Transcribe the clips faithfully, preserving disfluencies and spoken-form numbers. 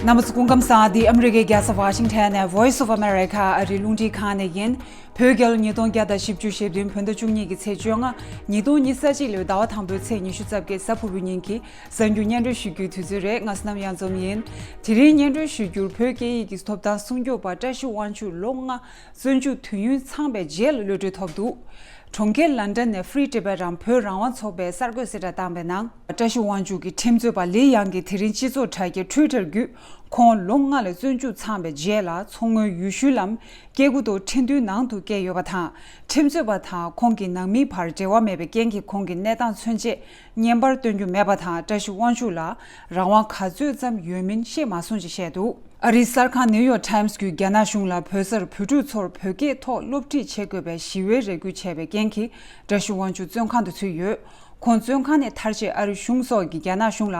རྣམ་པ་ཚོ་སྐུ་ཁམས་བཟང་། འདི་ཨ་མི་རི་ཀའི་རྒྱལ་ས་ཝ་ཤིང་ཊོན་ནས་Voice of America ཨ་རིའི་རླུང་འཕྲིན་ཁང་ནས་ཡིན། བོད་རྒྱལ་ལོ་ཉིས་སྟོང་བརྒྱ་དང་བཞི་བཅུ་ཞེ་བདུན་བོད་ཟླ་བཅུ་གཉིས་ཀྱི་ཚེས་བཅོ་ལྔ། ཉིས་སྟོང་ཉི་ཤུ་རྩ་གཅིག་ལོའི་ཟླ་བ་དང་པོའི་ཚེས་ཉི་ཤུ་རྩ་བརྒྱད་གཟའ་ཕུར་བུའི་ཉིན་གྱི་གསར་འགྱུར་སྙན་སྒྲོན་ཞུ་རྒྱུའི་དུས་ཚོད་རེད། ང་བསོད་ནམས་གཡང་འཛོམས་ཡིན། དེ་རིང་སྙན་སྒྲོན་ཞུ་རྒྱུར་བོད་སྐད་ཡིག་གི་ཐོབ་ཐང་སྲུང་སྐྱོབ་པ་བཀྲ་ཤིས་དབང་ཕྱུག་ལོ་ལྔ་བཙོན་འཇུག་དུས་ཡུན་ཚང་པའི་རྗེས་ལ་གློད་གྲོལ་ཐོབ་འདུག་གྲོང་ཁྱེར་ལན་ཀྲན་ནས་Free Tibet རམ་བོད་རང་དབང་ཚོགས་པའི་གསར་འགོད་གསལ་བསྒྲགས་བཏང་པའི་ནང་། བཀྲ་ཤིས་དབང་ཕྱུག་གི་ཁྲིམས་རྩོད་པ་ལི་ཡང་གིས་དེ་རིང་སྤྱི་ཚོགས་དྲ་རྒྱའི་Twitter བརྒྱུད། ཁོང་ལོ་ལྔ་ལ་བཙོན་འཇུག་ཚང་པའི་རྗེས་ལ་མཚོ་སྔོན་ཡུལ་ཤུལ་ལམ་སྐྱེ་རྒུ་མདོ་ཁྲིན་ཏུའི་ནང་དུ་བསྐྱལ་ཡོད་པ་དང་། ཁྲིམས་རྩོད་པ་དང་ཁོང་གི་ནང་མིའི་བར་འབྲེལ་བ་མེད་པའི་རྐྱེན་གྱིས་ཁོང་གི་གནས་སྟངས་ཚུན་ཆད་བརྙན་པར་སྟོན་རྒྱུ་མེད་པ་དང་། བཀྲ་ཤིས་དབང་ཕྱུག་ལ་རང་དབང་ག་ཚོད་ཙམ་ཡོད་མིན་ཤེས་མ་སོང་ཞེས་བཤད་འདུག་ཨ་རིའི་གསར་ཁང་New York Times གྱིས་རྒྱ་ནག་གཞུང་ལ་བོད་སར་བོད་ཕྲུག་ཚོར་བོད་སྐད་ཐོག་སློབ་ཁྲིད་བྱེད་དགོས་པའི་ཞི་བའི་རེ་སྐུལ་བྱས་པའི་རྐྱེན་གྱིས། བཀྲ་ཤིས་དབང་ཕྱུག་བཙོན་ཁང་དུ་ཚུད་ཡོད། ཁོང་བཙོན་ཁང་ནས་ཐར་རྗེས་ཨ་རི་གཞུང་སོགས་ཀྱིས་རྒྱ་ནག་གཞུང་ལ་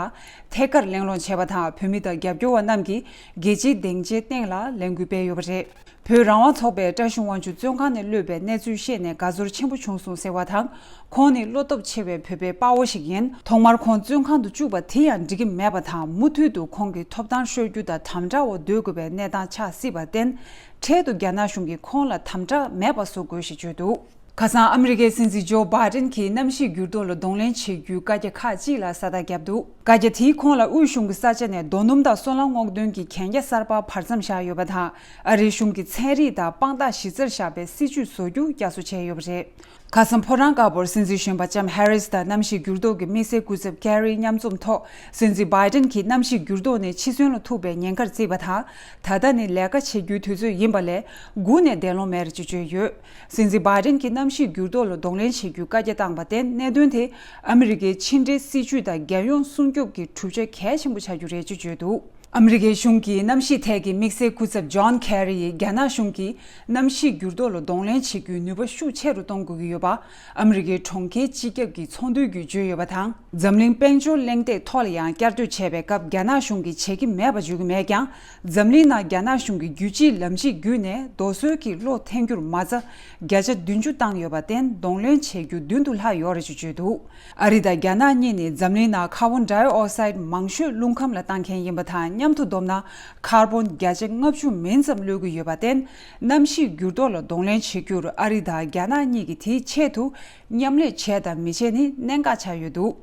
ཐད་ཀར་གླེང་སློང་བྱས་པ་དང་། བོད་མི་དང་རྒྱབ་སྐྱོར་བ་རྣམས་ཀྱིས་རྒྱལ་སྤྱིའི་སྡིངས་ཆའི་སྟེང་ལ་ལས་འགུལ་སྤེལ་ཡོད་པ་རེད། བོད་རང་དབང་ཚོགས་པས་བཀྲ་ཤིས་དབང་ཕྱུག་བཙོན་ཁང་ནས་གློད་པའི་གནས་ཚུལ་ཤེས་ནས་དགའ་ཚོར་ཆེན་པོ་བྱུང་སོང་ཟེར་བ་དང་། ཁོང་ནི་བློ་སྟོབས་ཆེ་བའི་བོད་པའི་དཔའ་བོ་ཞིག་ཡིན། ཐོག་མར་ཁོང་བཙོན་ཁང་དུ་བཅུག་པ་དེ་ཡང་འགྲིག་གི་མེད་པ་དང་། མུ་མཐུད་དུ་ཁོང་གི་ཐོབ་ཐང་ཧྲོལ་རྒྱུ་དང་དམ་དྲག་འོག་སྡོད་དགོས་པའི་གནས་སྟངས་ཆགས་སྲིད་པར་བརྟེན། འཕྲལ་དུ་རྒྱ་ནག་གཞུང་གིས་ཁོང་ལ་དམ་དྲག་མེད་པ་བཟོ་དགོས་ཞེས་བརྗོད་འདུག་ཁ་སང་ཨ་མི་རི་ཀའི་སྲིད་འཛིན་ཇོ་བྷའི་ཏིན་གྱིས་གནམ་གཤིས་འགྱུར་ལྡོག་ལ་གདོང་ལེན་བྱེད་རྒྱུའི་བཀའ་རྒྱ་ཁག་ཅིག་ལ་ས་རྟགས་བརྒྱབ་འདུག་བཀའ་རྒྱ་དེས་ཁོང་ལ་དབུས་གཞུང་གི་ས་ཆ་ནས་རྡོ་སྣུམ་དང་སོལ་རླངས་སྔོག་འདོན་གྱི་གན་རྒྱ་གསར་པ་བར་མཚམས་བཞག་ཡོད་པ་དང་། ཨ་རིའི་གཞུང་གིས་ཚན་རིག་དང་དཔང་རྟགས་གཞི་རྩར་བཞག་པའི་སྲིད་ཇུས་བཟོ་རྒྱུ་བསྐྱར་གསོ་བྱས་ཡོད་པ་རེད། ཁ་སང་ཕོ་བྲང་དཀར་པོར་སྲིད་འཛིན་གཞོན་པ་ལྕམ་ཧེ་རིས་དང་གནམ་གཤིས་འགྱུར་ལྡོག་གི་དམིགས་བསལ་སྐུ་ཚབ་ཀེ་རི་མཉམ་འཛོམས་ཐོག་སྲིད་འཛིན་བྷའི་ཏིན་གྱིས་གནམ་གཤིས་འགྱུར་ལྡོག་ནས་འཕྱི་གསོན་ལ་ཐུག་པའི་ཉེན་ཁར་བརྩིས་པ་དང་། ད་ལྟ་ནི་ལས་ཀ་བྱེད་རྒྱུའི་དུས་ཚོད་ཡིན་པ་ལས་སྒུག་ནས་བསྡད་ལོང་མེད་ཅེས་བརྗོད་ཡོད། སྲིད་འཛིན་བྷའི་ཏིན་གྱིས་གནམ་གཤིས་འགྱུར་ལྡོག་ལ་གདོང་ལེན་བྱེད་རྒྱུའི་བཀའ་རྒྱ་བཏང་པར་བརྟེན། གནད་དོན་དེ་ཨ་མི་རི་ཀའི་ཕྱི་འབྲེལ་སྲིད་ཇུས་དང་རྒྱལ་ཡོངས་སྲུང་སྐྱོབ་ཀྱི་གྲུབ་ཆ་གལ་ཆེན་པོ་ཆགས་རྒྱུ་རེད་ཅེས་བརྗོད་འདུག་ཨ་མི་རི་ཀའི་གཞུང་གི་གནམ་གཤིས་ཐད་ཀྱི་དམིགས་བསལ་སྐུ་ཚབ་ཇོན་ཁེ་རི་ཡིས་རྒྱ་ནག་གཞུང་གིས་གནམ་གཤིས་འགྱུར་ལྡོག་ལ་གདོང་ལེན་བྱེད་རྒྱུའི་ནུས་པ་ཤུགས་ཆེ་རུ་གཏོང་དགོས་ཀྱི་ཡོད་པ། ཨ་མི་རི་ཀའི་གྲོང་ཁྱེར་སྤྱི་ཁྱབ་ཀྱི་ཚོགས་འདུའི་བརྒྱུད་བརྗོད་ཡོད་པ་དང་། འཛམ་གླིང་དཔལ་འབྱོར་གླེང་སྟེགས་ཐོག་ལ་ཡང་བསྐྱར་ཟློས་བྱས་པའི་སྐབས། རྒྱ་ནག་གཞུང་གིས་བྱེད་ཀྱི་མེད་པ་བརྗོད་ཀྱི་མེད་ཀྱང་། འཛམ་གླིང་ནང་རྒྱ་ནག་གཞུང་གི་རྒྱུད་གཅིག་ལམ་གཅིག་བརྒྱུད་ནས་རྡོ་སོལ་གྱི་གློག་འཐེན་རྒྱུར་མ་རྩ་བརྒྱ་ཆ་བདུན་ཅུ་བཏང་ཡོད་པར་བརྟེན། གདོང་ལེན་བྱེད་རྒྱུ་མདུན་དུ་ལྷག་ཡོད་རེད་ཅེས་བརྗོད་འདུག་ཨ་རི་དང་རྒྱ་ནག་གཉིས་ནི་འཛམ་གླིང་ནང་ཁར་བོན་ཌའི་ཨོག་སའིད་མང་ཤོས་རླུང་ཁམས་ལ་བཏང་མཁན་ཡིན་པ་དང་། མཉམ་དུ་བསྡོམས་ན་ཁར་བོན་བརྒྱ་ཆ་ལྔ་བཅུ་མིན་ཙམ་གློད་ཀྱི་ཡོད་པར་བརྟེན། གནམ་གཤིས་འགྱུར་ལྡོག་ལ་གདོང་ལེན་བྱེད་རྒྱུར་ཨ་རི་དང་རྒྱ་ནག་གཉིས་ཀྱིས་དེའི་ཆེད་དུ་མཉམ་ལས་བྱས་དང་མི་བྱས་ནི་གནད་འགག་ཆགས་ཡོད་འདུག་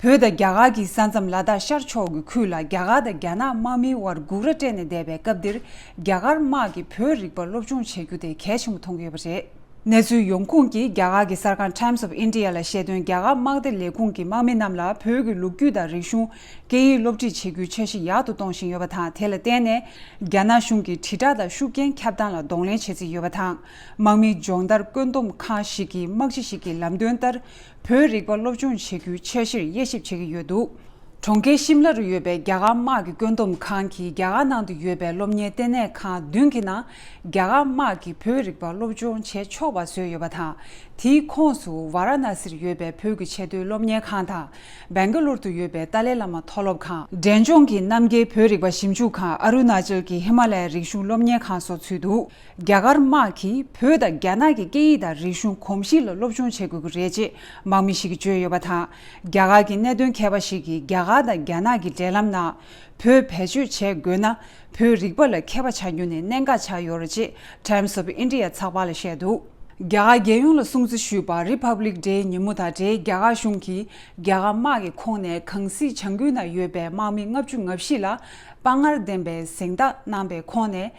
བོད་དང་རྒྱ་གར་གྱི་ས་མཚམས་ལ་དྭགས་ཤར་ཕྱོགས་ཀྱི་ཁུལ་ལ་རྒྱ་གར་དང་རྒྱ་ནག་དམག་མིའི་དབར་སྒུག་ར་སྤྲད་ནས་བསྡད་པའི་སྐབས་འདིར། རྒྱ་གར་དམག་གིས་བོད་རིག་པ་སློབ་སྦྱོང་བྱེད་རྒྱུ་དེ་གལ་ཆེན་པོ་མཐོང་གི་ཡོད་པ་རེད། གནས་ཚུལ་ཡོང་ཁུངས་ཀྱིས་རྒྱ་གར་གྱི་གསར་ཁང་Times of India ལ་བཤད་དོན། རྒྱ་གར་དམག་སྡེ་ལས་ཁུངས་ཀྱིས་དམག་མི་རྣམས་ལ་བོད་ཀྱི་ལོ་རྒྱུས་དང་རིག་གཞུང་། སྐད་ཡིག་སློབ་ཁྲིད་བྱེད་རྒྱུའི་འཆར་གཞི་ཡག་ཏུ་གཏོང་བཞིན་ཡོད་པ་དང་། དེ་ལ་བརྟེན་ནས་རྒྱ་ནག་གཞུང་གིས་དྲིལ་བསྒྲགས་དང་ཤུགས་རྐྱེན་ཁྱབ་སྟངས་ལ་གདོང་ལེན་བྱེད་རྩིས་ཡོད་པ་དང་། དམག་མིའི་སྦྱོང་བརྡར་བཀོད་འདོམས་ཁང་ཞིག་གི་དམག་སྤྱི་ཞིག་གིས་ལམ་སྟོན་ལྟར། བོད་རིག་པ་སློབ་སྦྱོང་བྱེད་རྒྱུའི་འཆར་གཞིར་དབྱེ་ཞིབ་བྱེད་ཀྱི་ཡོད་འདུག་གྲོང་ཁྱེར་ཤིམ་ལ་རུ་ཡོད་པའི་རྒྱ་གར་དམག་གི་བཀོད་འདོམས་ཁང་གིས་རྒྱ་གར་ནང་དུ་ཡོད་པའི་སློབ་གཉེར་ལྟེ་གནས་ཁང་བདུན་གྱི་ནང་རྒྱ་གར་དམག་གིས་བོད་རིག་པ་སློབ་སྦྱོང་བྱེད་ཆོག་པ་བཟོས་ཡོད་པ་དང་། དེའི་ཁོངས་སུ་ཝཱ་ར་ཎ་སིར་ཡོད་པའི་བོད་ཀྱི་ཆེས་མཐོའི་སློབ་གཉེར་ཁང་དང་། སྦེང་ག་ལོར་དུ་ཡོད་པའི་ཏཱ་ལའི་བླ་མ་མཐོ་སློབ་ཁང་། འབྲས་ལྗོངས་ཀྱི་རྣམ་རྒྱལ་བོད་རིག་པ་ཞིབ་འཇུག་ཁང་། ཨ་རུ་ན་ཅལ་གྱི་ཧི་མ་ལ་ཡའི་རིག་གཞུང་སློབ་གཉེར་ཁང་སོགས་ཚུད་འདུག་རྒྱ་གར་དམག་གིས་བོད་དང་རྒྱ་ནག་གི་སྐད་ཡིག་དང་རིག་གཞུང་གོམས་གཤིས་ལ་སློབ་སྦྱོང་བྱེད་དགོས་ཀྱི་རེད་ཅེས་དམག་མི་ཞིག་གིས་བརྗོད་ཡོད་པ་དང་། རྒྱ་གར་གྱི་གནད་དོན་མཁས་པ་ཞིག་གིས་རྒྱ་གར་དང་རྒྱ་ནག་གི་འབྲེལ་ལམ་ནང་བོད་བེད་སྤྱོད་བྱེད་དགོས་ན། བོད་རིག་པ་ལ་མཁས་པ་ཆགས་རྒྱུ་ནི་གནད་འགག་ཆགས་ཡོད་རེད་ཅེས་Times of India ཚགས་པར་ལ་བཤད་འདུག་རྒྱ་གར་རྒྱལ་ཡོངས་ལ་སྲུང་བརྩི་ཞུས་པ་Republic Day ཉིན་མོ་དང་འབྲེལ། རྒྱ་གར་གཞུང་གིས་རྒྱ་གར་དམག་གི་ཁོངས་ནས་གངས་སྲིད་བྱང་ཁུལ་ན་ཡོད་པའི་དམག་མི་ལྔ་བཅུ་ང་བཞི་ལ་དཔའ་ངར་ལྡན་པའི་གཟེངས་རྟགས་གནང་པའི་ཁོངས་ནས།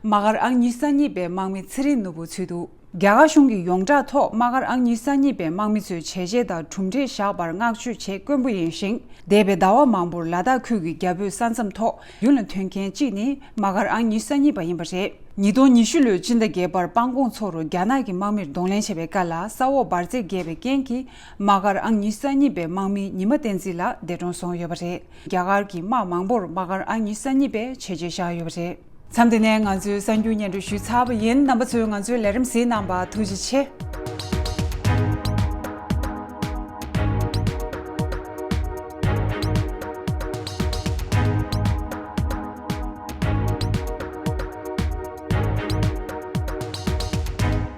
དམག་སྒར་ཨང་ཉི་ཤུ་རྩ་གཉིས་པའི་དམག་མི་ཚེ་རིང་ནོར་བུ་ཚུད་འདུག་རྒྱ་གར་གཞུང་གི་ཡོངས་གྲགས་ཐོག་དམག་སྒར་ཨང་ཉི་ཤུ་རྩ་གཉིས་པའི་དམག་མི་ཚོས་བྱས་རྗེས་དང་གྲུབ་འབྲས་བཞག་པར་བསྔགས་བརྗོད་བྱེད་དཀོན་པོ་ཡིན་ཞིང་། འདས་པའི་ཟླ་བ་མང་པོར་ལ་དྭགས་ཁུལ་གྱི་རྒྱ་བོད་ས་མཚམས་ཐོག་རྒྱུན་ལ་ཐོན་མཁན་གཅིག་ནི་དམག་སྒར་ཨང་ཉི་ཤུ་རྩ་གཉིས་པ་ཡིན་པ་རེད། ཉིས་སྟོང་ཉི་ཤུ་ལོའི་སྤྱི་ཟླ་བརྒྱད་པར་སྤང་གོང་མཚོ་རུ་རྒྱ་ནག་གི་དམག་མིར་གདོང་ལེན་བྱས་པའི་སྐབས་ལ་ས་འོག་འབར་རྫས་བརྒྱབ་པའི་རྐྱེན་གྱིས། དམག་སྒར་ཨང་ཉི་ཤུ་རྩ་གཉིས་པའི་དམག་མི་ཉི་མ་བསྟན་འཛིན་ལགས་འདས་གྲོངས་སོང་ཡོད་པ་རེད། རྒྱ་གར་གྱི་དམག་མང་པོར་དམག་སྒར་ཨང་ཉི་ཤུ་རྩ་གཉིས་པས་བྱས་རྗེས་བཞག་ཡོད་པ་རེད། མཚམས་འདི་ནས་ང་ཚོའི་གསར་འགྱུར་སྙན་སྒྲོན་ཞུས་ཚར་བ་ཡིན། རྣམ་པ་ཚོས་ང་ཚོའི་ལས་རིམ་གཟིགས་གནང་བར་ཐུགས་རྗེ་ཆེ།